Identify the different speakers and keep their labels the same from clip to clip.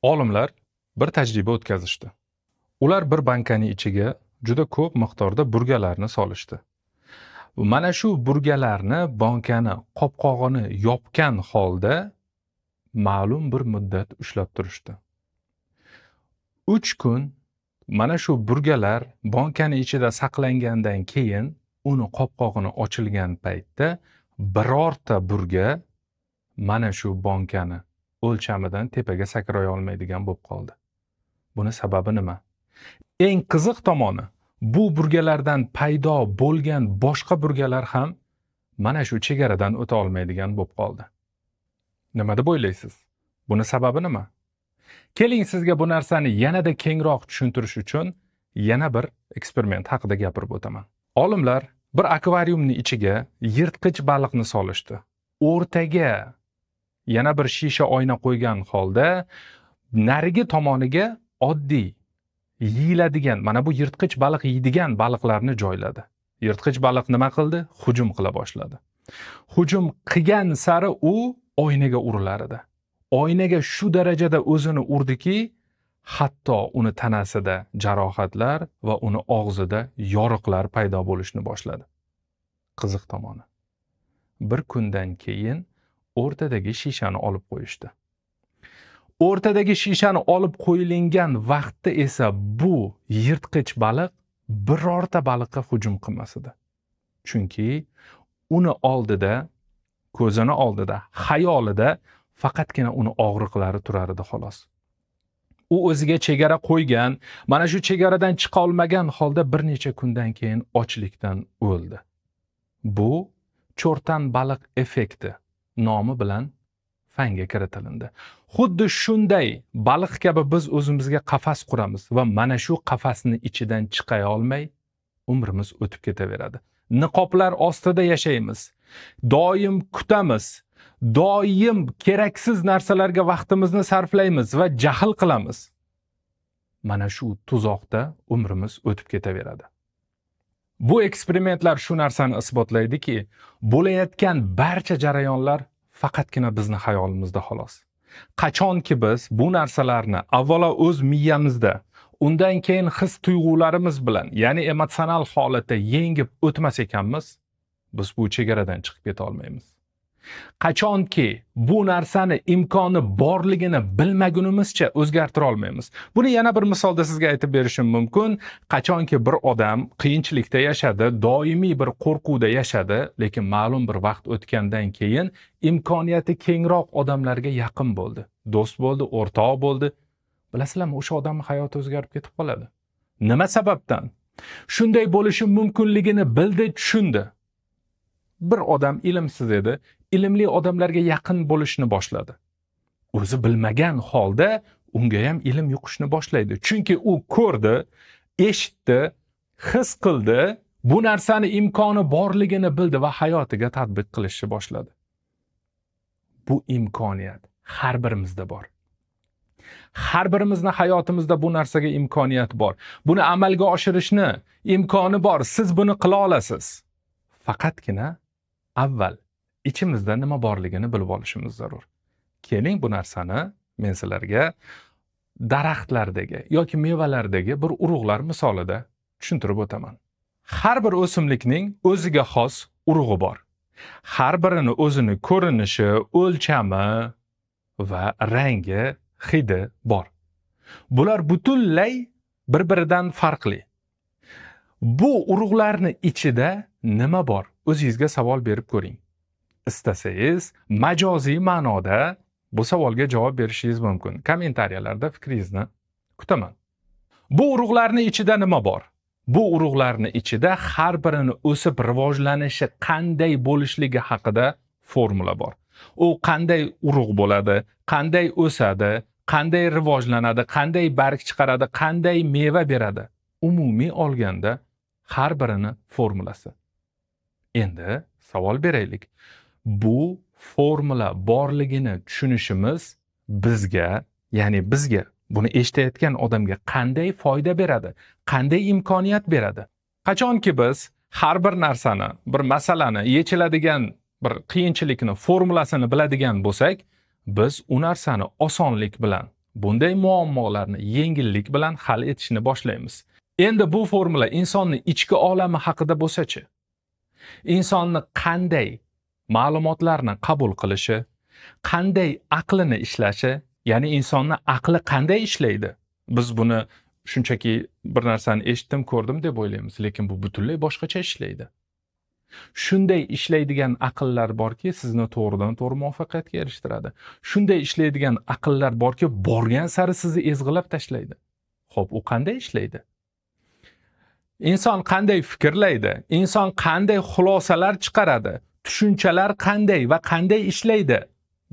Speaker 1: Olimlar bir tajriba o'tkazishdi. Ular bir bankani ichiga juda ko'p miqdorda burgalarni solishdi. Mana shu burgalarni bankani qopqog'ini yopgan holda ma'lum bir muddat ushlab turishdi. 3 kun mana shu burgalar bankani ichida saqlangandan keyin uni qopqog'ini ochilgan paytda birorta burga mana shu bankani o'lchamidan tepaga sakray olmaydigan bo'lib qoldi. Buni sababi nima? Eng qiziq tomoni, bu burgalardan paydo bo'lgan boshqa burgalar ham mana shu chegaradan o'ta olmaydigan bo'lib qoldi. Nima deb o'ylaysiz? Buni sababi nima? Keling, sizga bu narsani yanada kengroq tushuntirish uchun yana bir eksperiment haqida gapirib o'taman. Olimlar bir akvariumning ichiga yirtqich baliqni solishdi. O'rtaga yana bir shisha oyna qo'ygan holda narigi tomoniga oddiy yeyiladigan, mana bu yirtqich baliq yeydigan baliqlarni joyladi. Yirtqich baliq nima qildi? Hujum qila boshladi. Hujum qilgan sari u oynaga urilar edi. Oynaga shu darajada o'zini urdiki, hatto uni tanasida jarohatlar va uni og'zida yoriqlar paydo bo'lishni boshladi. Qiziq tomoni, bir kundan keyin o'rtadagi shishani olib qo'yishdi. O'rtadagi shishani olib qo'yilgan vaqtda esa bu yirtqich baliq birorta baliqqa hujum qilmas edi. Chunki uni oldida, ko'zini oldida, xayolida faqatgina uni og'riqlari turar edi xolos. U o'ziga chegara qo'ygan, mana shu chegaradan chiqa olmagan holda bir necha kundan keyin ochlikdan o'ldi. Bu cho'rtan baliq effekti nomi bilan fanga kiritilindi. Xuddi shunday baliq kabi biz o'zimizga qafas quramiz va mana shu qafasni ichidan chiqa olmay umrimiz o'tib ketaveradi. Niqoblar ostida yashaymiz. Doim kutamiz. Doim keraksiz narsalarga vaqtimizni sarflaymiz va jahl qilamiz. Mana shu tuzoqda umrimiz o'tib ketaveradi. Bu eksperimentlar shu narsani isbotlaydiki, bo'layotgan barcha jarayonlar faqatgina bizni xayolimizda xolos. Qachonki biz bu narsalarni avvalo o'z miyamizda, undan keyin his tuyg'ularimiz bilan, ya'ni emotsional holatda yengib o'tmas ekanmiz, biz bu chegaradan chiqib keta olmaymiz. Qachonki bu narsani imkoni borligini bilmagunimizcha o'zgartira olmaymiz. Buni yana bir misolda sizga aytib berishim mumkin. Qachonki bir odam qiyinchilikda yashadi, doimiy bir qo'rquvda yashadi, lekin ma'lum bir vaqt o'tgandan keyin imkoniyati kengroq odamlarga yaqin bo'ldi. Do'st bo'ldi, o'rtoq bo'ldi. Bilasizlarmi, o'sha odamning hayoti o'zgarib ketib qoladi. Nima sababdan? Shunday bo'lishi mumkinligini bildi, tushundi. Bir odam ilmsiz edi, ilmli odamlarga yaqin bo'lishni boshladi. O'zi bilmagan holda unga ham ilm yuqishni boshlaydi. Chunki u ko'rdi, eshitdi, his qildi, bu narsani imkoni borligini bildi va hayotiga tatbiq qilishni boshladi. Bu imkoniyat har birimizda bor. Har birimizni hayotimizda bu narsaga imkoniyat bor. Buni amalga oshirishni imkoni bor. Siz buni qila olasiz. Faqatgina avval ichimizda nima borligini bilib olishimiz zarur. Keling, bu narsani men sizlarga daraxtlardagi yoki mevalardagi bir urug'lar misolida tushuntirib o'taman. Har bir o'simlikning o'ziga xos urug'i bor. Har birini o'zini ko'rinishi, o'lchami va rangi, hidi bor. Bular butunlay bir-biridan farqli. Bu urug'larni ichida nima bor? O'zingizga savol berib ko'ring. Istasangiz, majoziy ma'noda bu savolga javob berishingiz mumkin. Kommentariyalarda fikringizni kutaman. Bu urug'larni ichida nima bor? Bu urug'larni ichida har birini o'sib rivojlanishi qanday bo'lishligi haqida formula bor. U qanday urug' bo'ladi, qanday o'sadi, qanday rivojlanadi, qanday barg chiqaradi, qanday meva beradi. Umumiy olganda har birini formulasi. Endi savol beraylik. Bu formula borligini tushunishimiz bizga, ya'ni bizga, buni eshitayotgan odamga qanday foyda beradi, qanday imkoniyat beradi? Qachonki biz har bir narsani, bir masalani yechiladigan bir qiyinchilikni formulasini biladigan bo'lsak, biz u narsani osonlik bilan Bunday muammolarni yengillik bilan hal etishni boshlaymiz. Endi bu formula insonni ichki olami haqida bo'lsa-chi? Insonni qanday ma'lumotlarni qabul qilishi, qanday aqlini ishlashi, ya'ni insonni aqli qanday ishlaydi? Biz buni shunchaki bir narsani eshitdim, ko'rdim deb o'ylaymiz, lekin bu butunlay boshqacha ishlaydi. Shunday ishlaydigan aqllar borki, sizni to'g'ridan to'g'ri muvaffaqiyatga erishtiradi. Shunday ishlaydigan aqllar borki, borgan sari sizni ezg'ilab tashlaydi. Xo'p, u qanday ishlaydi? Inson qanday fikrlaydi? Inson qanday xulosalar chiqaradi? Tushunchalar qanday va qanday ishlaydi?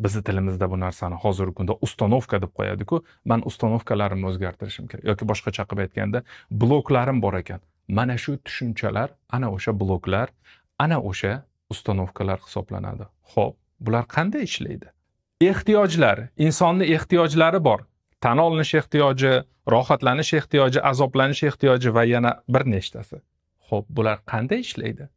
Speaker 1: Bizni tilimizda bu narsani hozirgi kunda установка deb qo'yadi-ku. Men установка larimni o'zgartirishim kerak yoki boshqacha qilib aytganda bloklarim bor ekan. Mana shu tushunchalar, ana o'sha bloklar, ana o'sha установка lar hisoblanadi. Xo'p, bular qanday ishlaydi? Ehtiyojlar, insonning ehtiyojlari bor. Tan olinish ehtiyoji, rohatlanish ehtiyoji, azoblanish ehtiyoji va yana bir nechtasi. Xo'p, bular qanday ishlaydi?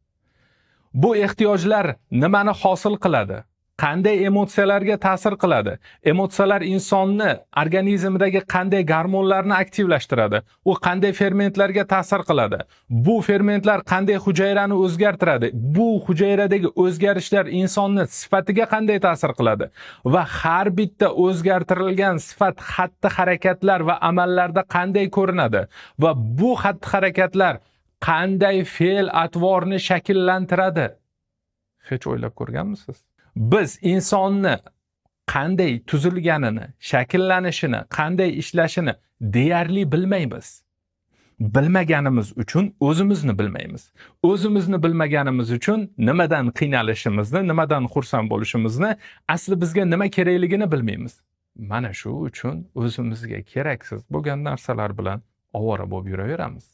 Speaker 1: Bu ehtiyojlar nimani hosil qiladi? Qanday emotsiyalarga ta'sir qiladi? Emotsiyalar insonni organizmidagi qanday gormonlarni aktivlashtiradi? U qanday fermentlarga ta'sir qiladi? Bu fermentlar qanday hujayrani o'zgartiradi? Bu hujayradagi o'zgarishlar insonni sifatiga qanday ta'sir qiladi? Va har bitta o'zgartirilgan sifat xatti-harakatlar va amallarda qanday ko'rinadi? Va bu xatti-harakatlar qanday fe'l-atvorni shakllantiradi? Hech o'ylab ko'rganmisiz? Biz insonni qanday tuzilganini, shakllanishini, qanday ishlashini deyarli bilmaymiz. Bilmaganimiz uchun o'zimizni bilmaymiz. O'zimizni bilmaganimiz uchun nimadan qiynalishimizni, nimadan xursand bo'lishimizni, asli bizga nima kerakligini bilmaymiz. Mana shu uchun o'zimizga keraksiz bo'lgan narsalar bilan ovora bo'lib yuraveramiz.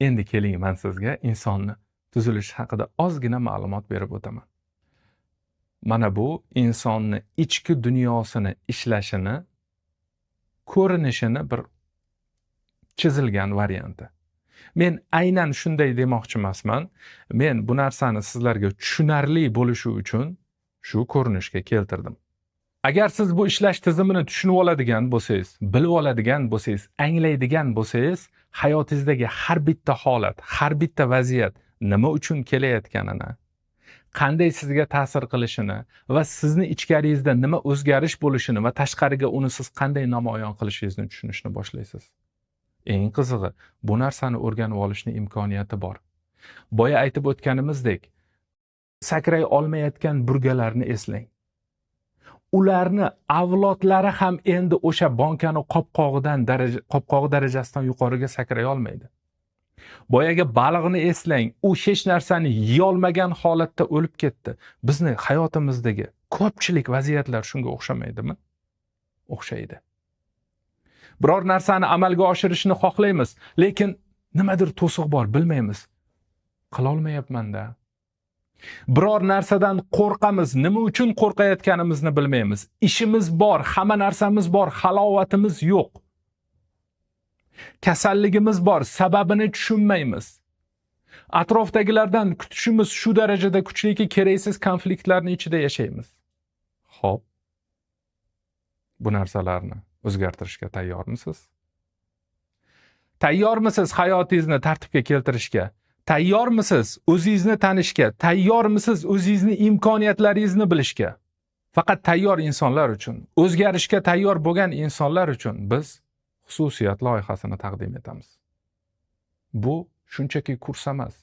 Speaker 1: Endi keling, men sizga insonni tuzilishi haqida ozgina ma'lumot berib o'taman. Mana bu insonni ichki dunyosini ishlashini, ko'rinishini bir chizilgan varianti. Men aynan shunday demoqchi emasman. Men bu narsani sizlarga tushunarli bo'lishi uchun shu ko'rinishga keltirdim. Agar siz bu ishlash tizimini tushunib oladigan bo'lsangiz, bilib oladigan bo'lsangiz, anglaydigan bo'lsangiz, hayotingizdagi har bitta holat, har bitta vaziyat nima uchun kelayotganini, qanday sizga ta'sir qilishini va sizni ichkaringizda nima o'zgarish bo'lishini va tashqariga uni siz qanday namoyon qilishingizni tushunishni boshlaysiz. Eng qizig'i, bu narsani o'rganib olishning imkoniyati bor. Boya aytib o'tganimizdek, sakray olmayotgan burgalarni eslang. Ularni avlodlari ham endi o'sha bankani qopqog'i darajasidan yuqoriga sakray olmaydi. Boyagi baliqni eslang, u hech narsani yeyolmagan holatda o'lib ketdi. Bizni hayotimizdagi ko'pchilik vaziyatlar shunga o'xshamaydimi? O'xshaydi. Biror narsani amalga oshirishni xohlaymiz, lekin nimadir to'siq bor, bilmaymiz. Qila olmayapman-da. Biror narsadan qo'rqamiz, nima uchun qo'rqayotganimizni bilmaymiz. Ishimiz bor, hamma narsamiz bor, halovatimiz yo'q. Kasalligimiz bor, sababini tushunmaymiz. Atrofdagilardan kutishimiz shu darajada kuchliki, keraksiz konfliktlarning ichida yashaymiz. Xo'p. Bu narsalarni o'zgartirishga tayyormisiz? Tayyormisiz hayotingizni tartibga keltirishga? Tayyormisiz o'zingizni tanishga? Tayyormisiz o'zingizni imkoniyatlaringizni bilishga? Faqat tayyor insonlar uchun, o'zgarishga tayyor bo'lgan insonlar uchun biz xususiyat loyihasini taqdim etamiz. Bu shunchaki kurs emas.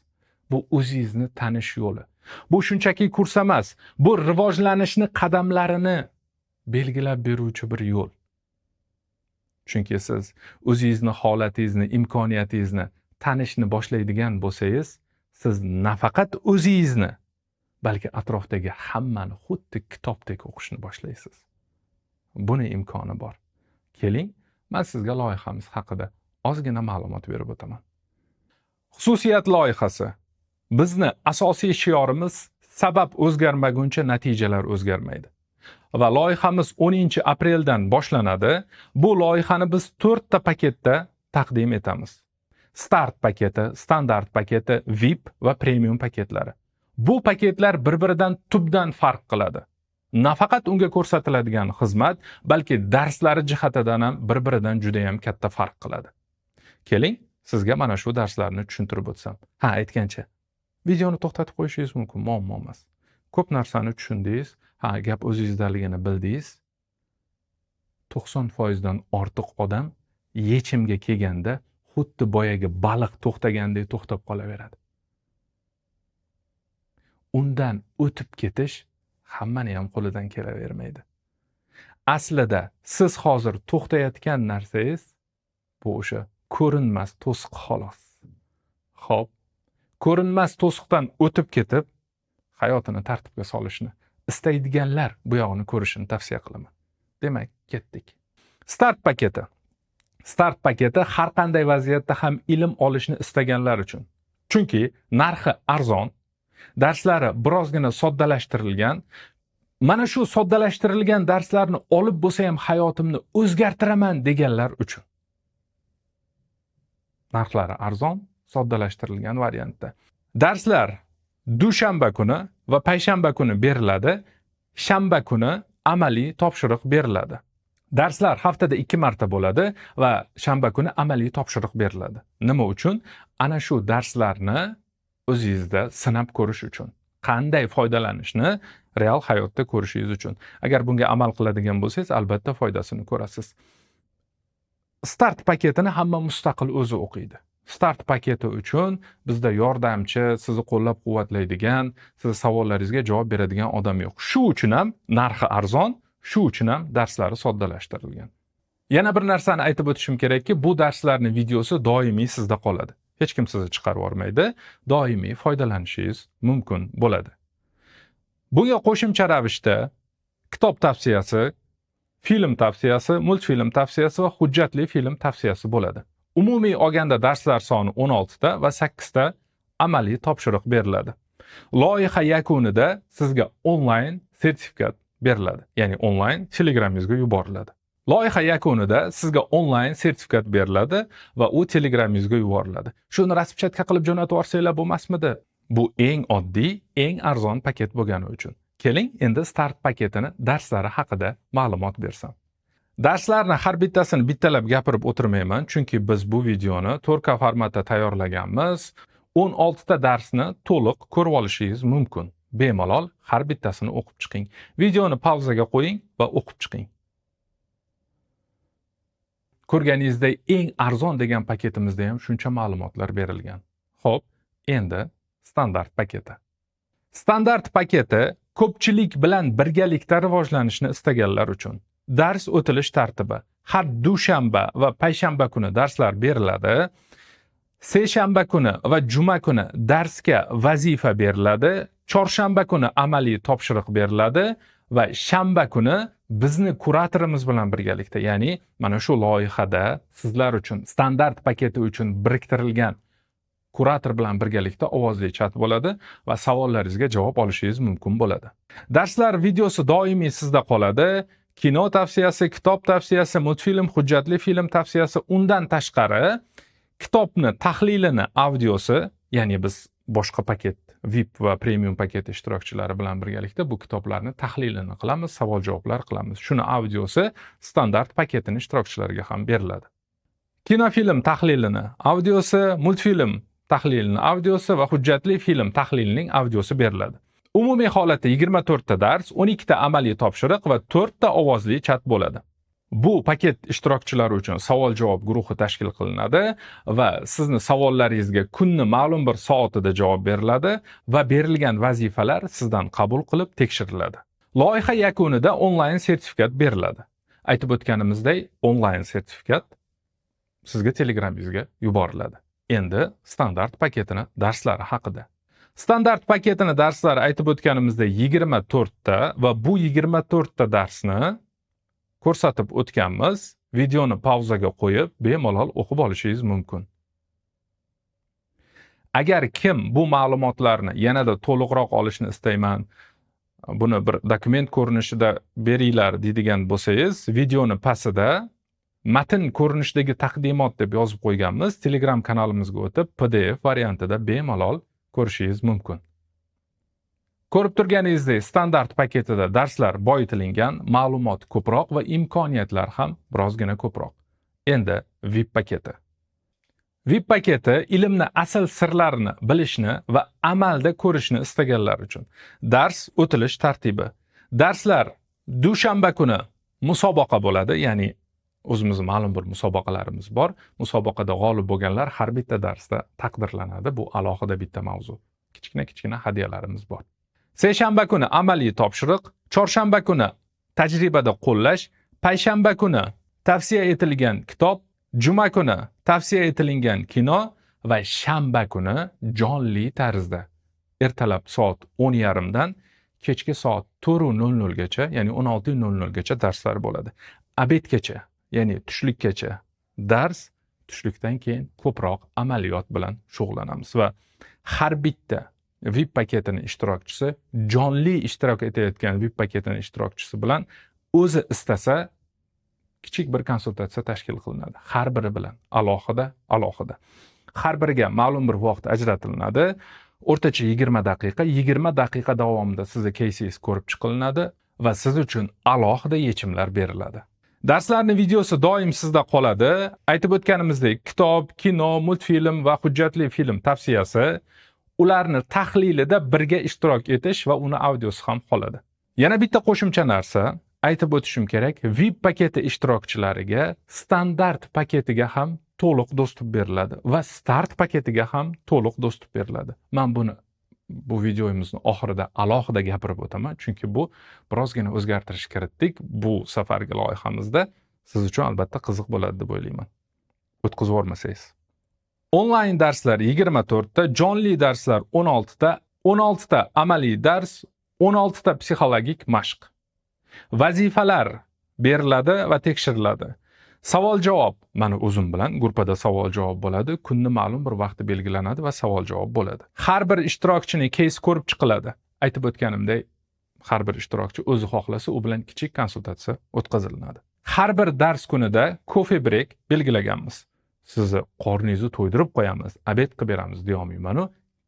Speaker 1: Bu o'zingizni tanish yo'li. Bu shunchaki kurs emas. Bu rivojlanishni qadamlarini belgilab beruvchi bir yo'l. Chunki siz o'zingizni holatingizni, imkoniyatingizni tanishni boshlaydigan bo'lsangiz, siz nafaqat o'zingizni, balki atrofdagi hammani xuddi kitobdek o'qishni boshlaysiz. Buni imkoni bor. Keling, men sizga loyihamiz haqida ozgina ma'lumot berib o'taman. Xususiyat loyihasi. Bizni asosiy shiorimiz sabab o'zgarmaguncha natijalar o'zgarmaydi. Va loyihamiz 10-apreldan boshlanadi. Bu loyihani biz 4 ta paketda taqdim etamiz. Start paketi, standart paketi, VIP va premium paketlari. Bu paketlar bir-biridan tubdan farq qiladi. Nafaqat unga ko'rsatiladigan xizmat, balki darslari jihatidan ham bir-biridan juda ham katta farq qiladi. Keling, sizga mana shu darslarni tushuntirib o'tsam. Ha, aytgancha, videoni to'xtatib qo'yishingiz mumkin, muammo emas. Ko'p narsani tushundingiz, ha, gap o'zingizdaligini bildingiz. 90% dan ortiq odam yechimga kelganda xuddi boyagi baliq to'xtagandek to'xtab qolaveradi. Undan o'tib ketish hammani ham qo'lidan kelavermaydi. Aslida siz hozir to'xtayotgan narsangiz bu o'sha ko'rinmas to'siq xolos. Xo'p, ko'rinmas to'siqdan o'tib ketib hayotini tartibga solishni istaydiganlar bu yog'ini ko'rishini tavsiya qilaman. Demak, ketdik. Start paketi. Start paketi har qanday vaziyatda ham ilm olishni istaganlar uchun. Chunki narxi arzon, darslari birozgina soddalashtirilgan. Mana shu soddalashtirilgan darslarni olib bo'lsa ham hayotimni o'zgartiraman deganlar uchun. Narxlari arzon, soddalashtirilgan variantda. Darslar dushanba kuni va payshanba kuni beriladi. Shanba kuni amaliy topshiriq beriladi. Darslar haftada 2 marta bo'ladi va shanba kuni amaliy topshiriq beriladi. Nima uchun? Ana shu darslarni o'zingizda sinab ko'rish uchun, qanday foydalanishni real hayotda ko'rishingiz uchun. Agar bunga amal qiladigan bo'lsangiz, albatta foydasini ko'rasiz. Start paketini hamma mustaqil o'zi o'qiydi. Start paketi uchun bizda yordamchi, sizni qo'llab-quvvatlaydigan, sizni savollaringizga javob beradigan odam yo'q. Shu uchun ham narxi arzon, shu uchun ham darslari soddalashtirilgan. Yana bir narsani aytib o'tishim kerakki, bu darslarning videosi doimiy sizda qoladi. Hech kim sizni chiqarib yubormaydi, doimiy foydalanishingiz mumkin bo'ladi. Bunga qo'shimcha ravishda kitob tavsiyasi, film tavsiyasi, multfilm tavsiyasi va hujjatli film tavsiyasi bo'ladi. Umumiy olganda darslar soni 16 ta va 8 ta amaliy topshiriq beriladi. Loyiha yakunida sizga onlayn sertifikat beriladi, ya'ni onlayn Telegramingizga yuboriladi. Loyiha yakunida sizga onlayn sertifikat beriladi va u Telegramingizga yuboriladi. Shuni raspchatka qilib jo'natib yuborsanglar bo'lmasmidi? Bu eng oddiy, eng arzon paket bo'lgani uchun. Keling, endi start paketini darslari haqida ma'lumot bersam. Darslarni har bittasini bittalab gapirib o'tirmayman, chunki biz bu videoni 4K formatda tayyorlaganmiz. 16 ta darsni to'liq ko'rib olishingiz mumkin. Bemalol har bittasini o'qib chiqing. Videoni pauzaga qo'ying va o'qib chiqing. Ko'rganingizdek eng arzon degan paketimizda ham shuncha ma'lumotlar berilgan. Xo'p, endi standart paketi. Standart paketi ko'pchilik bilan birgalikda rivojlanishni istaganlar uchun. Dars o'tilish tartibi: har dushanba va payshanba kuni darslar beriladi. Seshanba kuni va juma kuni darsga vazifa beriladi. Chorshanba kuni amaliy topshiriq beriladi va shanba kuni bizni kuratorimiz bilan birgalikda, ya'ni mana shu loyihada sizlar uchun standart paketi uchun biriktirilgan kurator bilan birgalikda ovozli chat bo'ladi va savollaringizga javob olishingiz mumkin bo'ladi. Darslar videosi doimiy sizda qoladi. Kino tavsiyasi, kitob tavsiyasi, multfilm, hujjatli film tavsiyasi, undan tashqari kitobni tahlilini audiosi, ya'ni biz boshqa paket VIP va premium paket ishtirokchilari bilan birgalikda bu kitoblarni tahlilini qilamiz, savol-javoblar qilamiz. Shuni audiosi standart paketini ishtirokchilariga ham beriladi. Kinofilm tahlilini audiosi, multfilm tahlilini audiosi va hujjatli film tahlilining audiosi beriladi. Umumiy holatda 24 ta dars, 12 ta amaliy topshiriq va 4 ta ovozli chat bo'ladi. Bu paket ishtirokchilari uchun savol-javob guruhi tashkil qilinadi va sizni savollaringizga kunni ma'lum bir soatida javob beriladi va berilgan vazifalar sizdan qabul qilib tekshiriladi. Loyiha yakunida onlayn sertifikat beriladi. Aytib o'tganimizdek, onlayn sertifikat sizga Telegramingizga yuboriladi. Endi standart paketini darslari haqida. Standart paketini darslari aytib o'tganimizdek 24 ta va bu 24 ta darsni ko'rsatib o'tganmiz. Videoni pauzaga qo'yib, bemalol o'qib olishingiz mumkin. Agar kim bu ma'lumotlarni yanada to'liqroq olishni istayman, buni bir dokument ko'rinishida beringlar deydigan bo'lsangiz, videoni pastida matn ko'rinishidagi taqdimot deb yozib qo'yganmiz. Telegram kanalimizga o'tib, PDF variantida bemalol ko'rishingiz mumkin. Ko'rib turganingizdek, standart paketida darslar boyitilingan, ma'lumot ko'proq va imkoniyatlar ham birozgina ko'proq. Endi VIP paketi. VIP paketi ilmni asl sirlarini bilishni va amalda ko'rishni istaganlar uchun. Dars o'tilish tartibi. Darslar dushanba kuni musobaqa bo'ladi, ya'ni o'zimizni ma'lum bir musobaqalarimiz bor. Musobaqada g'olib bo'lganlar har bitta darsda taqdirlanadi. Bu alohida bitta mavzu. Kichkina-kichkina hadiyalarimiz bor. Seshanba kuni amaliy topshiriq, chorshanba kuni tajribada qo'llash, payshanba kuni tavsiya etilgan kitob, juma kuni tavsiya etilgan kino va shanba kuni jonli tarzda ertalab soat 10:30 dan kechki soat 4:00 gacha, ya'ni 16:00 gacha darslar bo'ladi. Obedgacha, ya'ni tushlikkacha dars, tushlikdan keyin ko'proq amaliyot bilan shug'ullanamiz va har bitta VIP paketini ishtirokchisi, jonli ishtirok etayotgan VIP paketini ishtirokchisi bilan o'zi istasa kichik bir konsultatsiya tashkil qilinadi. Har biri bilan alohida alohida. Har biriga ma'lum bir vaqt ajratilinadi. O'rtacha 20 daqiqa, 20 daqiqa davomida sizni keysingiz ko'rib chiqilinadi va siz uchun alohida yechimlar beriladi. Darslarning videosi doim sizda qoladi. Aytib o'tganimizdek, kitob, kino, multfilm va hujjatli film tavsiyasi, ularni tahlilida birga ishtirok etish va uni audiosi ham qoladi. Yana bitta qo'shimcha narsa aytib o'tishim kerak, VIP paketi ishtirokchilariga standart paketiga ham to'liq доступ beriladi va start paketiga ham to'liq доступ beriladi. Men buni bu videomizni oxirida alohida gapirib o'taman, chunki bu birozgina o'zgartirish kiritdik bu safargi loyihamizda. Siz uchun albatta qiziq bo'ladi deb o'ylayman. O'tkazib yubormasangiz. Onlayn darslar 24 ta, jonli darslar 16 ta, 16 ta amaliy dars, 16 ta psixologik mashq. Vazifalar beriladi va tekshiriladi. Savol-javob, meni o'zim bilan gruppada savol-javob bo'ladi. Kunni ma'lum bir vaqti belgilanadi va savol-javob bo'ladi. Har bir ishtirokchining кейс ko'rib chiqiladi. Aytib o'tganimdek, har bir ishtirokchi o'zi xohlasa, u bilan kichik konsultatsiya o'tkazilinadi. Har bir dars kunida кофе брейк belgilaganmiz. Sizni qorningizni to'ydirib qo'yamiz, обед qilib beramiz deya olmayman-u,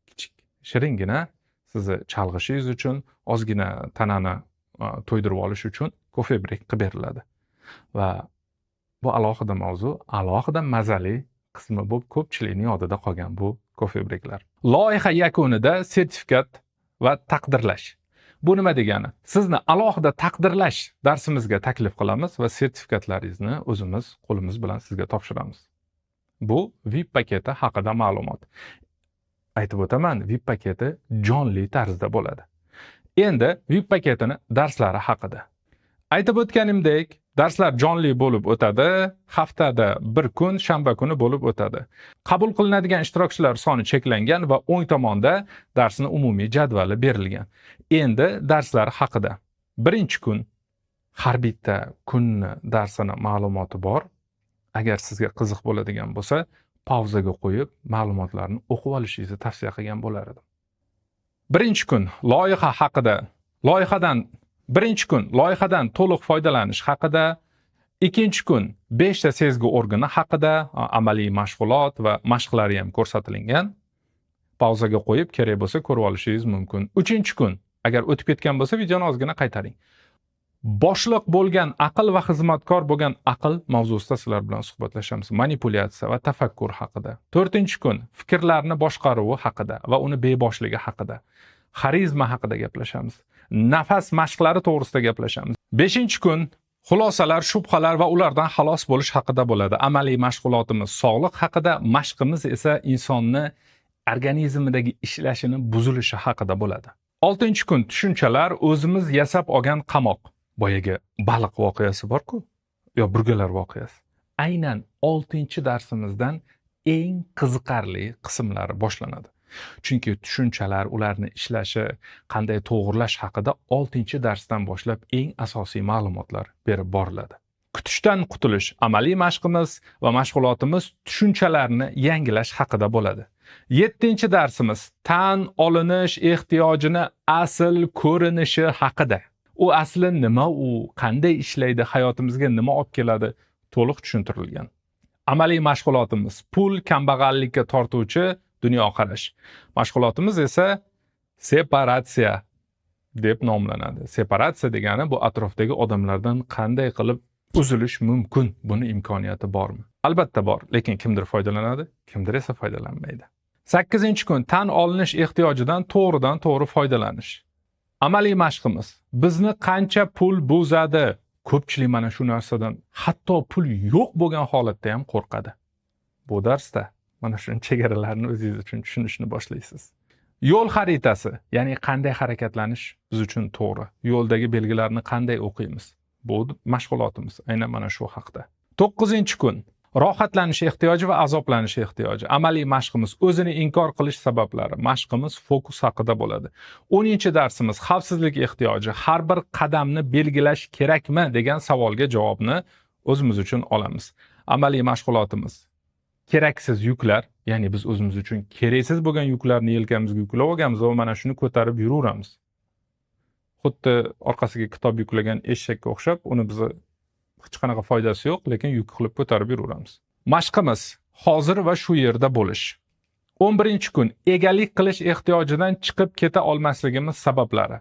Speaker 1: kichik shiringina sizni chalg'ishingiz uchun, ozgina tanani to'ydirib olish uchun кофе брейк qilib beriladi. Va bu alohida mavzu, alohida mazali qismi bo'lib ko'pchilikning yodida qolgan bu кофе брейк lar. Loyiha yakunida sertifikat va taqdirlash. Bu nima degani? Sizni alohida taqdirlash darsimizga taklif qilamiz va sertifikatlaringizni o'zimiz qo'limiz bilan sizga topshiramiz. Bu VIP paketi haqida ma'lumot. Aytib o'taman, VIP paketi jonli tarzda bo'ladi. Endi VIP paketini darslari haqida. Aytib o'tganimdek, darslar jonli bo'lib o'tadi, haftada bir kun, shanba kuni bo'lib o'tadi. Qabul qilinadigan ishtirokchilar soni cheklangan va o'ng tomonda darsning umumiy jadvali berilgan. Endi darslar haqida. Birinchi kun, har bitta kunni darsini ma'lumoti bor. Agar sizga qiziq bo'ladigan bo'lsa, pauzaga qo'yib ma'lumotlarni o'qib olishingizni tavsiya qilgan bo'lar edim. Birinchi kun loyiha haqida, loyihadan birinchi kun loyihadan to'liq foydalanish haqida, ikkinchi kun 5 ta sezgi organi haqida amaliy mashg'ulot va mashqlari ham ko'rsatilgan. Pauzaga qo'yib kerak bo'lsa ko'rib olishingiz mumkin. Uchinchi kun, agar o'tib ketgan bo'lsa videoni ozgina qaytaring. Boshliq bo'lgan aql va xizmatkor bo'lgan aql mavzusida sizlar bilan suhbatlashamiz. Manipulyatsiya va tafakkur haqida. To'rtinchi kun fikrlarni boshqaruvi haqida va uni beboshligi haqida. Xarizma haqida gaplashamiz. Nafas mashqlari to'g'risida gaplashamiz. Beshinchi kun xulosalar, shubhalar va ulardan xalos bo'lish haqida bo'ladi. Amaliy mashg'ulotimiz sog'liq haqida, mashqimiz esa insonni organizmidagi ishlashini buzilishi haqida bo'ladi. Oltinchi kun tushunchalar, o'zimiz yasab olgan qamoq. Boyagi baliq voqeasi bor-ku, yo burgalar voqeasi. Aynan 6-darsimizdan eng qiziqarli qismlari boshlanadi. Chunki tushunchalar, ularni ishlashi, qanday to'g'irlash haqida 6-darsdan boshlab eng asosiy ma'lumotlar berib boriladi. Kutishdan qutulish amaliy mashqimiz va mashg'ulotimiz tushunchalarni yangilash haqida bo'ladi. 7-darsimiz tan olinish ehtiyojini asl ko'rinishi haqida. U asli nima, u qanday ishlaydi, hayotimizga nima olib keladi to'liq tushuntirilgan. Amaliy mashg'ulotimiz pul kambag'allikka tortuvchi dunyoqarash. Mashg'ulotimiz esa separatsiya. deb nomlanadi. Separatsiya degani bu atrofdagi odamlardan qanday qilib uzilish mumkin? Buni imkoniyati bormi? Albatta bor, lekin kimdir foydalanadi, kimdir esa foydalanmaydi. 8-kun tan olinish ehtiyojidan to'g'ridan to'g'ri foydalanish. Amaliy mashqimiz. Bizni qancha pul buzadi? Ko'pchilik mana shu narsadan hatto pul yo'q bo'lgan holatda ham qo'rqadi. Bu darsda mana shuni chegaralarini o'zingiz uchun tushunishni boshlaysiz. Yo'l xaritasi, ya'ni qanday harakatlanish biz uchun to'g'ri, yo'ldagi belgilarni qanday o'qiymiz? Bu mashg'ulotimiz aynan mana shu haqda. 9-kun rohatlanish ehtiyoji va azoblanish ehtiyoji. Amaliy mashqimiz o'zini inkor qilish sabablari. Mashqimiz fokus haqida bo'ladi. 10-darsimiz xavfsizlik ehtiyoji. Har bir qadamni belgilash kerakmi degan savolga javobni o'zimiz uchun olamiz. Amaliy mashg'ulotimiz keraksiz yuklar, ya'ni biz o'zimiz uchun keraksiz bo'lgan yuklarni yelkamizga yuklab olganmiz va mana shuni ko'tarib yuraveramiz. Xuddi orqasiga kitob yuklagan eshakka o'xshab, uni biza hech qanaqa foydasi yo'q, lekin yuk qilib ko'tarib yuraveramiz. Mashqimiz hozir va shu yerda bo'lish. 11-kun egalik qilish ehtiyojidan chiqib keta olmasligimiz sabablari.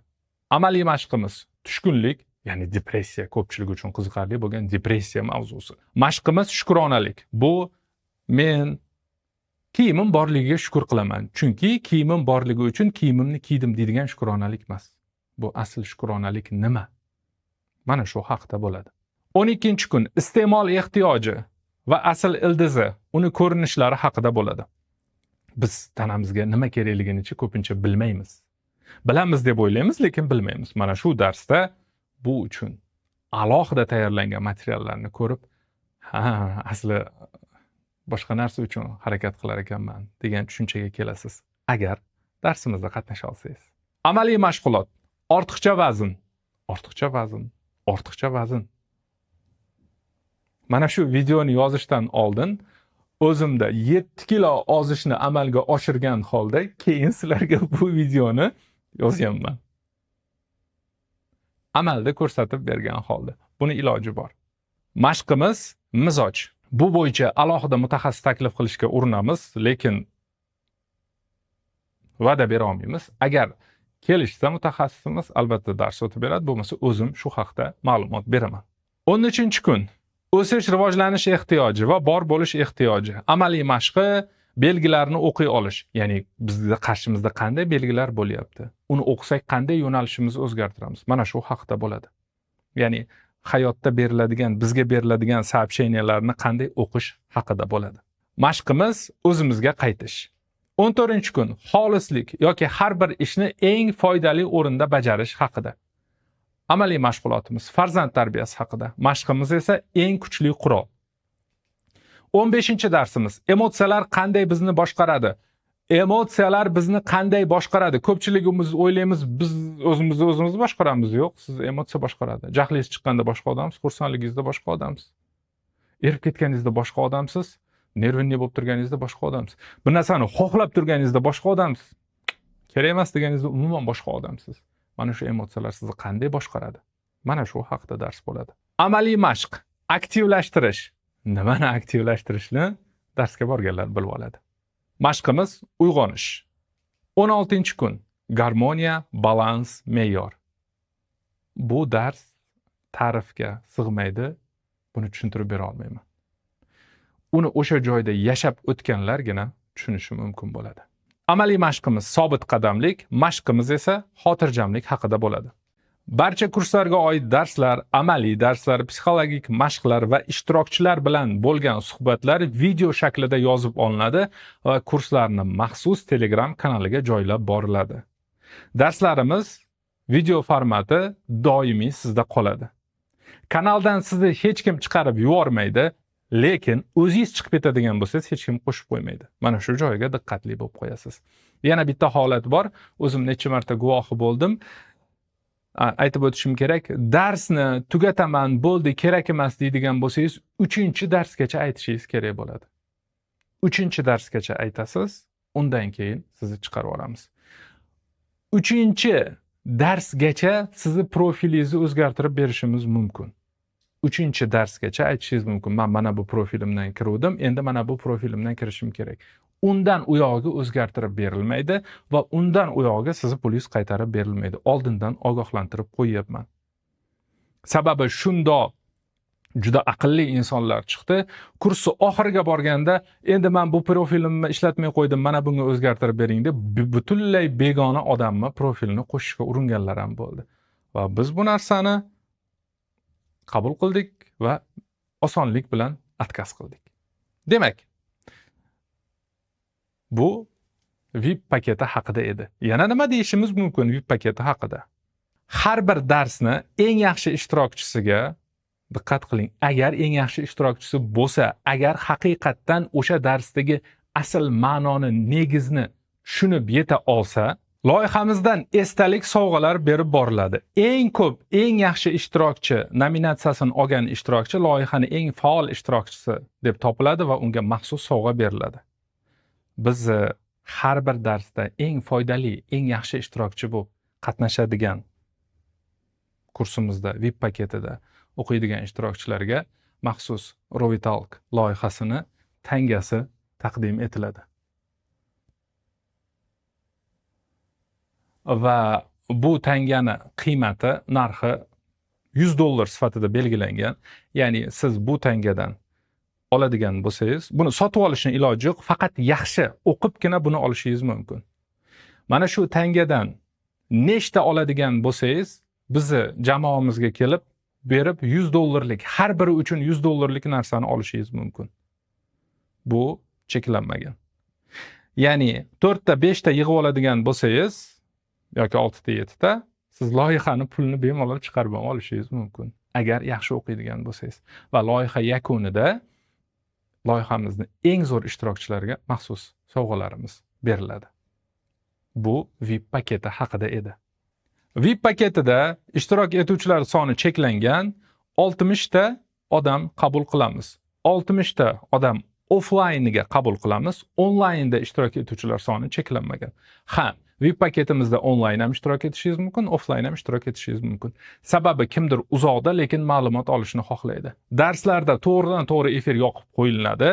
Speaker 1: Amaliy mashqimiz tushkunlik, ya'ni depressiya, ko'pchilik uchun qiziqarli bo'lgan depressiya mavzusi. Mashqimiz shukronalik. Bu men kiyimim borligiga shukur qilaman, chunki kiyimim borligi uchun kiyimimni kiydim deydigan shukronalik emas. Bu asl shukronalik nima? Mana shu haqda bo'ladi. 12-kun iste'mol ehtiyoji va asl ildizi, uni ko'rinishlari haqida bo'ladi. Biz tanamizga nima kerakligini ko'pincha bilmaymiz. Bilamiz deb o'ylaymiz, lekin bilmaymiz. Mana shu darsda bu uchun alohida tayyorlangan materiallarni ko'rib, ha, asli boshqa narsa uchun harakat qilar ekanman degan tushunchaga kelasiz, agar darsimizda qatnasha olsangiz. Amaliy mashg'ulot. Ortiqcha vazn, ortiqcha vazn, ortiqcha vazn. Mana shu videoni yozishdan oldin o'zimda 7 kilo ozishni amalga oshirgan holda keyin sizlarga bu videoni yozyapman. Amalda ko'rsatib bergan holda. Buni iloji bor. Mashqimiz mizoj. Bu bo'yicha alohida mutaxassis taklif qilishga urinamiz, lekin va'da bera olmaymiz. Agar kelishsa mutaxassisimiz albatta dars o'tib beradi, bo'lmasa o'zim shu haqda ma'lumot beraman. 13-kun o'sish, rivojlanish ehtiyoji va bor bo'lish ehtiyoji. Amaliy mashqi belgilarni o'qiy olish, ya'ni bizda qarshimizda qanday belgilar bo'lyapti, uni o'qisak qanday yo'nalishimizni o'zgartiramiz. Mana shu haqda bo'ladi. Ya'ni hayotda beriladigan, bizga beriladigan сообщенияларni qanday o'qish haqida bo'ladi. Mashqimiz o'zimizga qaytish. 14-kun xolislik yoki har bir ishni eng foydali o'rinda bajarish haqida. Amaliy mashg'ulotimiz farzand tarbiyasi haqida. Mashqimiz esa eng kuchli qurol. 15-darsimiz emotsiyalar qanday bizni boshqaradi? Emotsiyalar bizni qanday boshqaradi? Ko'pchiligimiz o'ylaymiz, biz o'zimizni o'zimiz boshqaramiz. Yo'q, siz emotsiya boshqaradi. Jahlingiz chiqqanda boshqa odamsiz, xursandligingizda boshqa odamsiz. Erib ketganingizda boshqa odamsiz, nervniy bo'lib turganingizda boshqa odamsiz. Bir narsani xohlab turganingizda boshqa odamsiz. Kerak emas deganingizda umuman boshqa odamsiz. Mana shu emotsiyalar sizni qanday boshqaradi? Mana shu haqda dars bo'ladi. Amaliy mashq, aktivlashtirish. Nimani aktivlashtirishni darsga borganlar bilib oladi. Mashqimiz uyg'onish. 16-kun garmoniya, balans, me'yor. Bu dars ta'rifga sig'maydi, buni tushuntirib bera olmayman. Uni o'sha joyda yashab o'tganlargina tushunishi mumkin bo'ladi. Amaliy mashqimiz sobit qadamlik, mashqimiz esa xotirjamlik haqida bo'ladi. Barcha kurslarga oid darslar, amaliy darslar, psixologik mashqlar va ishtirokchilar bilan bo'lgan suhbatlar video shaklida yozib olinadi va kurslarni maxsus Telegram kanaliga joylab boriladi. Darslarimiz video formati doimiy sizda qoladi. Kanaldan sizni hech kim chiqarib yubormaydi, lekin o'zingiz chiqib ketadigan bo'lsangiz hech kim qo'shib qo'ymaydi. Mana shu joyga diqqatli bo'lib qo'yasiz. Yana bitta holat bor, o'zim necha marta guvohi bo'ldim. Aytib o'tishim kerak, darsni tugataman, bo'ldi, kerak emas deydigan bo'lsangiz, 3-darsgacha aytishingiz kerak bo'ladi. 3-darsgacha aytasiz, undan keyin sizni chiqarib yuboramiz. 3-darsgacha sizni profilingizni o'zgartirib berishimiz mumkin. 3-darsgacha aytishingiz mumkin. Men mana bu profilimdan kiruvdim, endi mana bu profilimdan kirishim kerak. Undan u yog'iga o'zgartirib berilmaydi va undan u yog'iga sizni pulingiz qaytarib berilmaydi. Oldindan ogohlantirib qo'yyapman. Sababi shundoq juda aqlli insonlar chiqdi. Kursi oxiriga borganda endi men bu profilimni ishlatmay qo'ydim, mana bunga o'zgartirib bering deb butunlay begona odamni profilini qo'shishga uringanlar ham bo'ldi. Va biz bu narsani qabul qildik va osonlik bilan atkaz qildik. Demak, bu VIP paketi haqida edi. Yana nima deyishimiz mumkin VIP paketi haqida? Har bir darsni eng yaxshi ishtirokchisiga diqqat qiling. Agar eng yaxshi ishtirokchisi bo'lsa, agar haqiqatdan o'sha darsdagi asl ma'noni, negizni tushunib yeta olsa, loyihamizdan esdalik sovg'alar berib boriladi. Eng ko'p, eng yaxshi ishtirokchi nominatsiyasini olgan ishtirokchi loyihani eng faol ishtirokchisi deb topiladi va unga maxsus sovg'a beriladi. Biz har bir darsda eng foydali, eng yaxshi ishtirokchi bo'lib qatnashadigan kursimizda, VIP paketida o'qiydigan ishtirokchilarga maxsus Rovitalk loyihasini tangasi taqdim etiladi. Va bu tangani qiymati, narxi $100 sifatida belgilangan. Ya'ni siz bu tangadan oladigan bo'lsangiz, buni sotib olishning iloji yo'q, faqat yaxshi o'qibgina buni olishingiz mumkin. Mana shu tangadan nechta oladigan bo'lsangiz, bizni jamoamizga kelib berib $100lik, har biri uchun $100lik narsani olishingiz mumkin. Bu cheklanmagan. Ya'ni 4 ta 5 ta yig'ib oladigan bo'lsangiz yoki 6 ta 7 ta, siz loyihani pulini bemalol chiqarib ham olishingiz mumkin, agar yaxshi o'qiydigan bo'lsangiz. Va loyiha yakunida loyihamizni eng zo'r ishtirokchilariga maxsus sovg'alarimiz beriladi. Bu VIP paketi haqida edi. VIP paketida ishtirok etuvchilar soni cheklangan, 60 ta odam qabul qilamiz. 60 ta odam offlayniga qabul qilamiz. Onlaynda ishtirok etuvchilar soni cheklanmagan. Ha, VIP paketimizda onlayn ham ishtirok etishingiz mumkin, offlayn ham ishtirok etishingiz mumkin. Sababi kimdir uzoqda, lekin ma'lumot olishni xohlaydi. Darslarda to'g'ridan to'g'ri efir yoqib qo'yiladi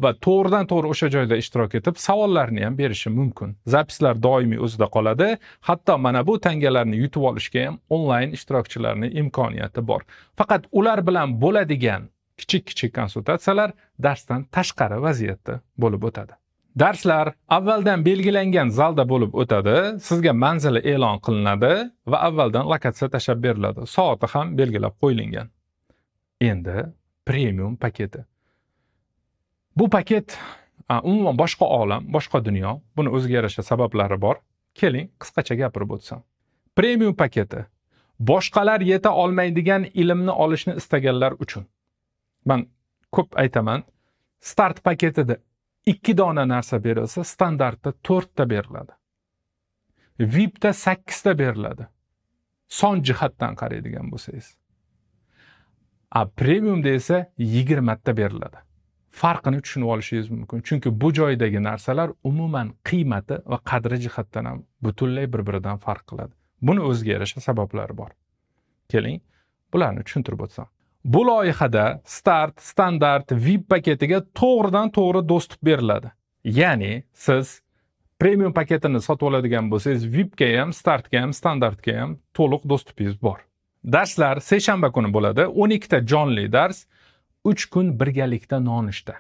Speaker 1: va to'g'ridan to'g'ri o'sha joyda ishtirok etib savollarni ham berishi mumkin. Zapislar doimiy o'zida qoladi. Hatto mana bu tangalarni yutib olishga ham onlayn ishtirokchilarning imkoniyati bor. Faqat ular bilan bo'ladigan kichik-kichik konsultatsiyalar darsdan tashqari vaziyatda bo'lib o'tadi. Darslar avvaldan belgilangan zalda bo'lib o'tadi, sizga manzili e'lon qilinadi va avvaldan lokatsiya tashlab beriladi. Soati ham belgilab qo'yilgan. Endi premium paketi. Bu paket umuman boshqa olam, boshqa dunyo. Buni o'ziga yarasha sabablari bor. Keling, qisqacha gapirib o'tsam. Premium paketi boshqalar yeta olmaydigan ilmni olishni istaganlar uchun. Men ko'p aytaman, start paketida 2 dona narsa berilsa, standartda 4 ta beriladi. VIPda 8 ta beriladi. Son jihatdan qaraydigan bo'lsangiz. A premiumda esa 20 ta beriladi. Farqini tushunib olishingiz mumkin. Chunki bu joydagi narsalar umuman qiymati va qadri jihatdan ham butunlay bir-biridan farq qiladi. Buni o'ziga yarasha sabablari bor. Keling, bularni tushuntirib o'tsam. Bu loyihada start, standart, VIP paketiga to'g'ridan to'g'ri доступ beriladi. Ya'ni siz premium paketini sotib oladigan bo'lsangiz, VIPga ham, startga ham, standartga ham to'liq dostupingiz bor. Darslar seshanba kuni bo'ladi. 12 ta jonli dars, 3 kun birgalikda nonushta.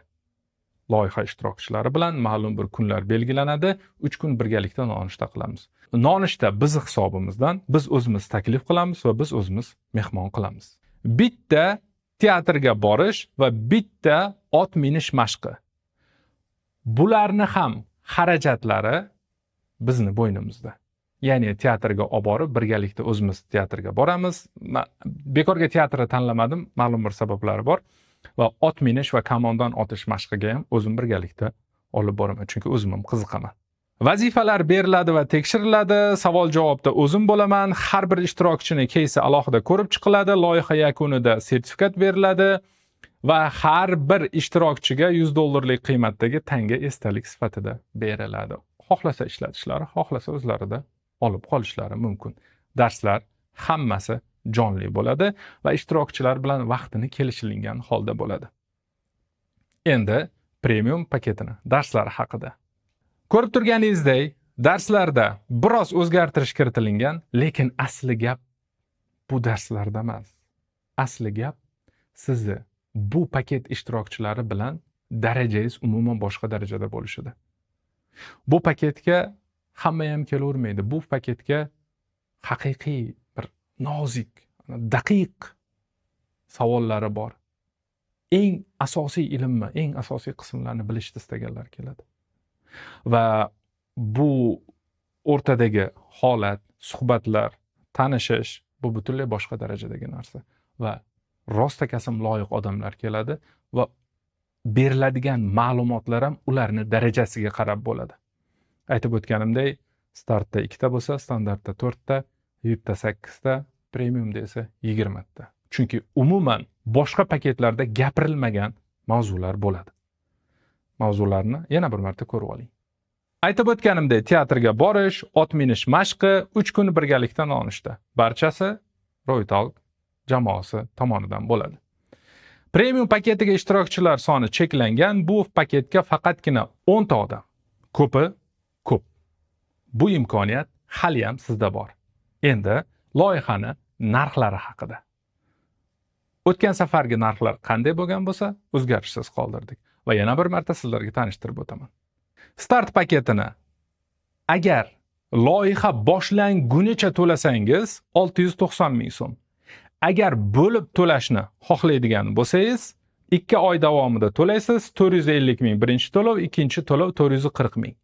Speaker 1: Loyiha ishtirokchilari bilan ma'lum bir kunlar belgilanadi. 3 kun birgalikda nonushta qilamiz. Nonushta biz hisobimizdan, biz o'zimiz taklif qilamiz va biz o'zimiz mehmon qilamiz. Bitta teatrga borish va bitta ot minish mashqi. Bularni ham xarajatlari bizni bo'ynimizda. Ya'ni teatrga olib borib, birgalikda o'zimiz teatrga boramiz. Bekorga teatrni tanlamadim, ma'lum bir sabablari bor. Va ot minish va kamondan otish mashqiga ham o'zim birgalikda olib boraman, chunki o'zim ham qiziqaman. Vazifalar beriladi va tekshiriladi. Savol-javobda o'zim bo'laman. Har bir ishtirokchini keysi alohida ko'rib chiqiladi. Loyiha yakunida sertifikat beriladi va har bir ishtirokchiga $100 qiymatdagi tanga esdalik sifatida beriladi. Xohlasa ishlatishlari, xohlasa o'zlarida olib qolishlari mumkin. Darslar hammasi jonli bo'ladi va ishtirokchilar bilan vaqtini kelishilgan holda bo'ladi. Endi premium paketini darslari haqida. Ko'rib turganingizdek, darslarda biroz o'zgartirish kiritilgan, lekin asli gap bu darslarda emas. Asli gap sizni bu paket ishtirokchilari bilan darajangiz umuman boshqa darajada bo'lishida. Bu paketga hamma ham kelavermaydi. Bu paketga haqiqiy bir nozik, daqiq savollari bor. Eng asosiy ilmni, eng asosiy qismlarni bilishni istaganlar keladi. Va bu o'rtadagi holat, suhbatlar, tanishish bu butunlay boshqa darajadagi narsa va rostakasam loyiq odamlar keladi va beriladigan ma'lumotlar ham ularni darajasiga qarab bo'ladi. Aytib o'tganimdek, startda 2 ta bo'lsa, standartda 4 ta, VIPda 8 ta, premiumda esa 20 ta. Chunki umuman boshqa paketlarda gapirilmagan mavzular bo'ladi. Mavzularni yana bir marta ko'rib oling. Aytib o'tganimdek, teatrga borish, ot minish mashqi, 3 kun birgalikda nonushta. Barchasi Roytalk jamoasi tomonidan bo'ladi. Premium paketiga ishtirokchilar soni cheklangan. Bu paketga faqatgina 10 ta odam. Ko'pi ko'p. Bu imkoniyat hali ham sizda bor. Endi loyihani narxlari haqida. O'tgan safargi narxlar qanday bo'lgan bo'lsa, o'zgarishsiz qoldirdik va yana bir marta sizlarga tanishtirib o'taman. Start paketini agar loyiha boshlangunicha to'lasangiz 690 ming so'm. Agar bo'lib to'lashni xohlaydigan bo'lsangiz, 2 oy davomida to'laysiz 450 ming birinchi to'lov, ikkinchi to'lov 440 ming.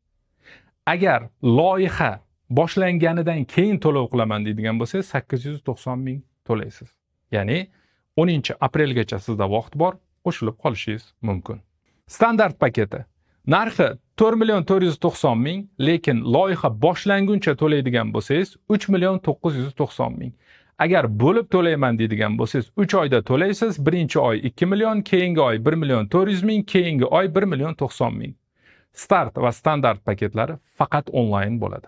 Speaker 1: Agar loyiha boshlanganidan keyin to'lov qilaman deydigan bo'lsangiz 890 ming to'laysiz. Ya'ni 10-aprelgacha sizda vaqt bor, qo'shilib qolishingiz mumkin. Standart paketi narxi 4 million 490 ming, lekin loyiha boshlanguncha to'laydigan bo'lsangiz 3 million 990 ming. Agar bo'lib to'layman deydigan bo'lsangiz 3 oyda to'laysiz. Birinchi oy 2 million, keyingi oy 1 million 400 ming, keyingi oy 1 million 90 ming. Start va standart paketlari faqat onlayn bo'ladi.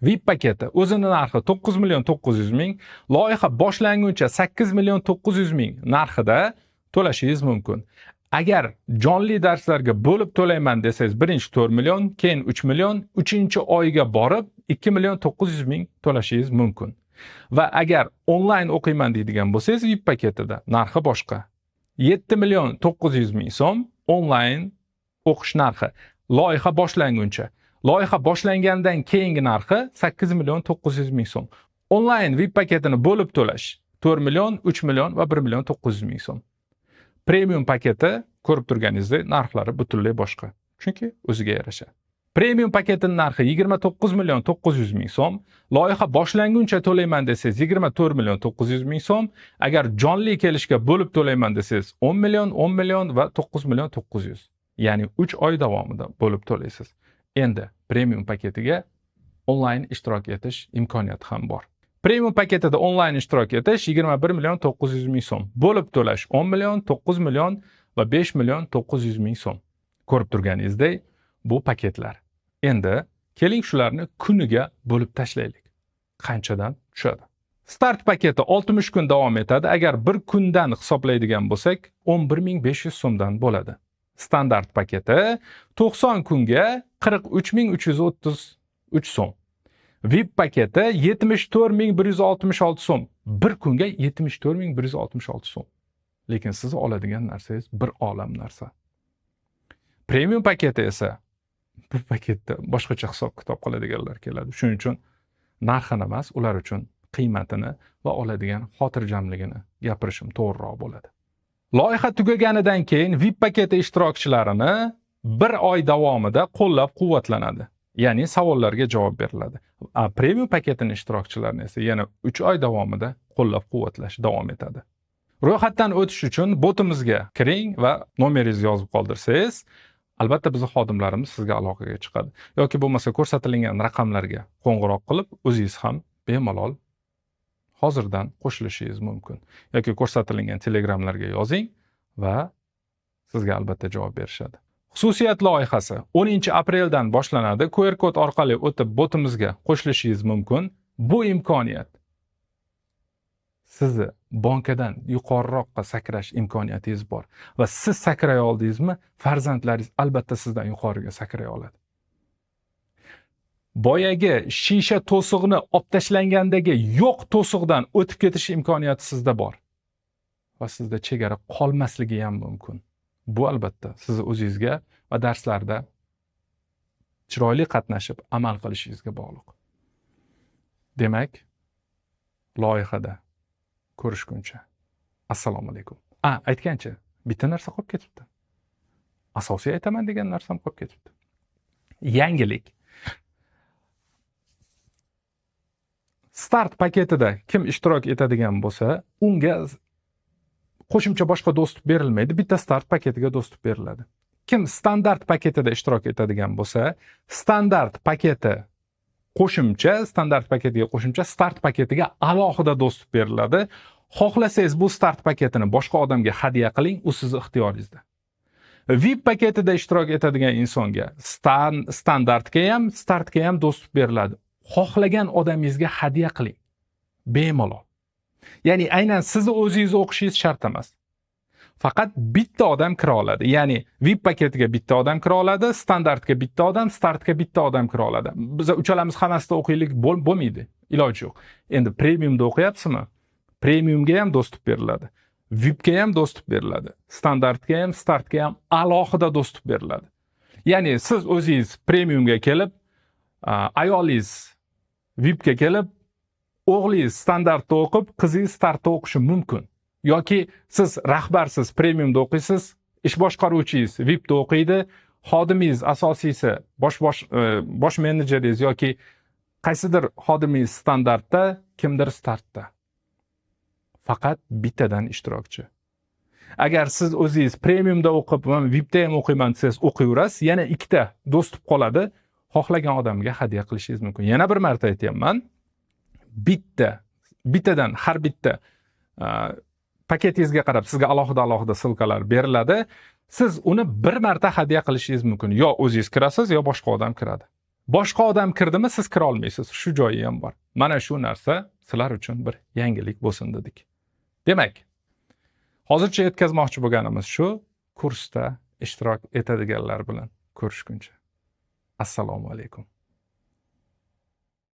Speaker 1: VIP paketi o'zini narxi 9 million 900 ming, loyiha boshlanguncha 8 million 900 ming narxida to'lashingiz mumkin. Agar jonli darslarga bo'lib to'layman desangiz birinchi 4 million, keyin 3 million, 3-oyga borib 2 million 900 ming to'lashingiz mumkin. Va agar onlayn o'qiyman deydigan bo'lsangiz VIP paketida narxi boshqa. 7 million 900 ming so'm onlayn o'qish narxi loyiha boshlanguncha. Loyiha boshlangandan keyingi narxi 8 million 900 ming so'm. Onlayn VIP paketini bo'lib to'lash 4 million, 3 million va 1 million 900 ming so'm. Premium paketi ko'rib turganingizdek narxlari butunlay boshqa. Chunki o'ziga yarasha. Premium paketining narxi 29 million 900 ming so'm. Loyiha boshlanguncha to'layman desangiz 24 million 900 ming so'm. Agar jonli kelishga bo'lib to'layman desangiz 10 million, 10 million va 9 million 900. Ya'ni 3 oy davomida bo'lib to'laysiz. Endi premium paketiga onlayn ishtirok etish imkoniyati ham bor. Premium paketida onlayn ishtirok etish 21 million 900 ming so'm. Bo'lib to'lash 10 million, 9 million va 5 million 900 ming so'm. Ko'rib turganingizdek bu paketlar. Endi keling shularni kuniga bo'lib tashlaylik. Qanchadan tushadi? Start paketi 60 kun davom etadi. Agar bir kundan hisoblaydigan bo'lsak, 11500 so'mdan bo'ladi. Standart paketi 90 kunga 43333 so'm. VIP paketi 74166 so'm. Bir kunga 74166 so'm. Lekin siz oladigan narsangiz bir olam narsa. Premium paketi esa bu paketda boshqacha hisob-kitob qiladiganlar keladi. Shuning uchun narxini emas, ular uchun qiymatini va oladigan xotirjamligini gapirishim to'g'riroq bo'ladi. Loyiha tugaganidan keyin VIP paketi ishtirokchilarini bir oy davomida qo'llab-quvvatlanadi. Ya'ni savollarga javob beriladi. Premium paketining ishtirokchilarini esa yana 3 oy davomida qo'llab-quvvatlash davom etadi. Ro'yxatdan o'tish uchun botimizga kiring va nomeringizni yozib qoldirsangiz, albatta bizning xodimlarimiz sizga aloqaga chiqadi. Yoki bo'lmasa ko'rsatilgan raqamlarga qo'ng'iroq qilib, o'zingiz ham bemalol hozirdan qo'shilishingiz mumkin. Yoki ko'rsatilgan telegramlarga yozing va sizga albatta javob berishadi. Xususiyat loyihasi 10-apreldan boshlanadi. QR kod orqali o'tib botimizga qo'shilishingiz mumkin. Bu imkoniyat sizni bankadan yuqoriroqqa sakrash imkoniyatingiz bor va siz sakray oldingizmi, farzandlaringiz albatta sizdan yuqoriga sakray oladi. Boyagi shisha to'sig'ini olib tashlangandagi yo'q to'siqdan o'tib ketish imkoniyati sizda bor. Va sizda chegara qolmasligi ham mumkin. Bu albatta sizni o'zingizga va darslarda chiroyli qatnashib amal qilishingizga bog'liq. Demak, loyihada ko'rishguncha assalomu alaykum. Aytgancha bitta narsa qolib ketibdi. Asosiy aytaman degan narsam qolib ketibdi. Yangilik. Start paketida kim ishtirok etadigan bo'lsa, unga qo'shimcha boshqa доступ berilmaydi, bitta start paketiga доступ beriladi. Kim standart paketida ishtirok etadigan bo'lsa, standart paketi qo'shimcha, standart paketiga qo'shimcha start paketiga alohida доступ beriladi. Xohlasangiz bu start paketini boshqa odamga hadya qiling, u sizni ixtiyoringizda. VIP paketida ishtirok etadigan insonga standartga ham, startga ham доступ beriladi. Xohlagan odamingizga hadya qiling. Bemalol. Ya'ni aynan sizni o'zingiz o'qishingiz shart emas. Faqat bitta odam kira oladi. Ya'ni VIP paketiga bitta odam kira oladi, standartga bitta odam, startga bitta odam kira oladi. Biz uchalamiz hammasida o'qiylik bo'lmaydi. Iloji yo'q. Endi premiumda o'qiyapsizmi? Premiumga ham доступ beriladi. VIPga ham доступ beriladi. Standartga ham, startga ham alohida доступ beriladi. Ya'ni siz o'zingiz premiumga kelib, ayolingiz VIPga kelib, o'g'lingiz standartda o'qib, qizingiz startda o'qishi mumkin. Yoki siz rahbarsiz premiumda o'qiysiz, ish boshqaruvchingiz VIPda o'qiydi, xodimingiz asosiysi bosh menejeringiz yoki qaysidir xodimingiz standartda, kimdir startda. Faqat bittadan ishtirokchi. Agar siz o'zingiz premiumda o'qib, men VIPda ham o'qiyman desangiz, o'qiyverasiz, yana ikkita доступ qoladi. Xohlagan odamga hadya qilishingiz mumkin. Yana bir marta aytyapman. Bittadan har bitta paketingizga qarab sizga alohida-alohida ссылка lar beriladi. Siz uni bir marta hadya qilishingiz mumkin. Yo o'zingiz kirasiz, yo boshqa odam kiradi. Boshqa odam kirdimi, siz kira olmaysiz. Shu joyi ham bor. Mana shu narsa sizlar uchun bir yangilik bo'lsin dedik. Demak, hozircha yetkazmoqchi bo'lganimiz shu, kursda ishtirok etadiganlar bilan ko'rishguncha. Assalomu alaykum.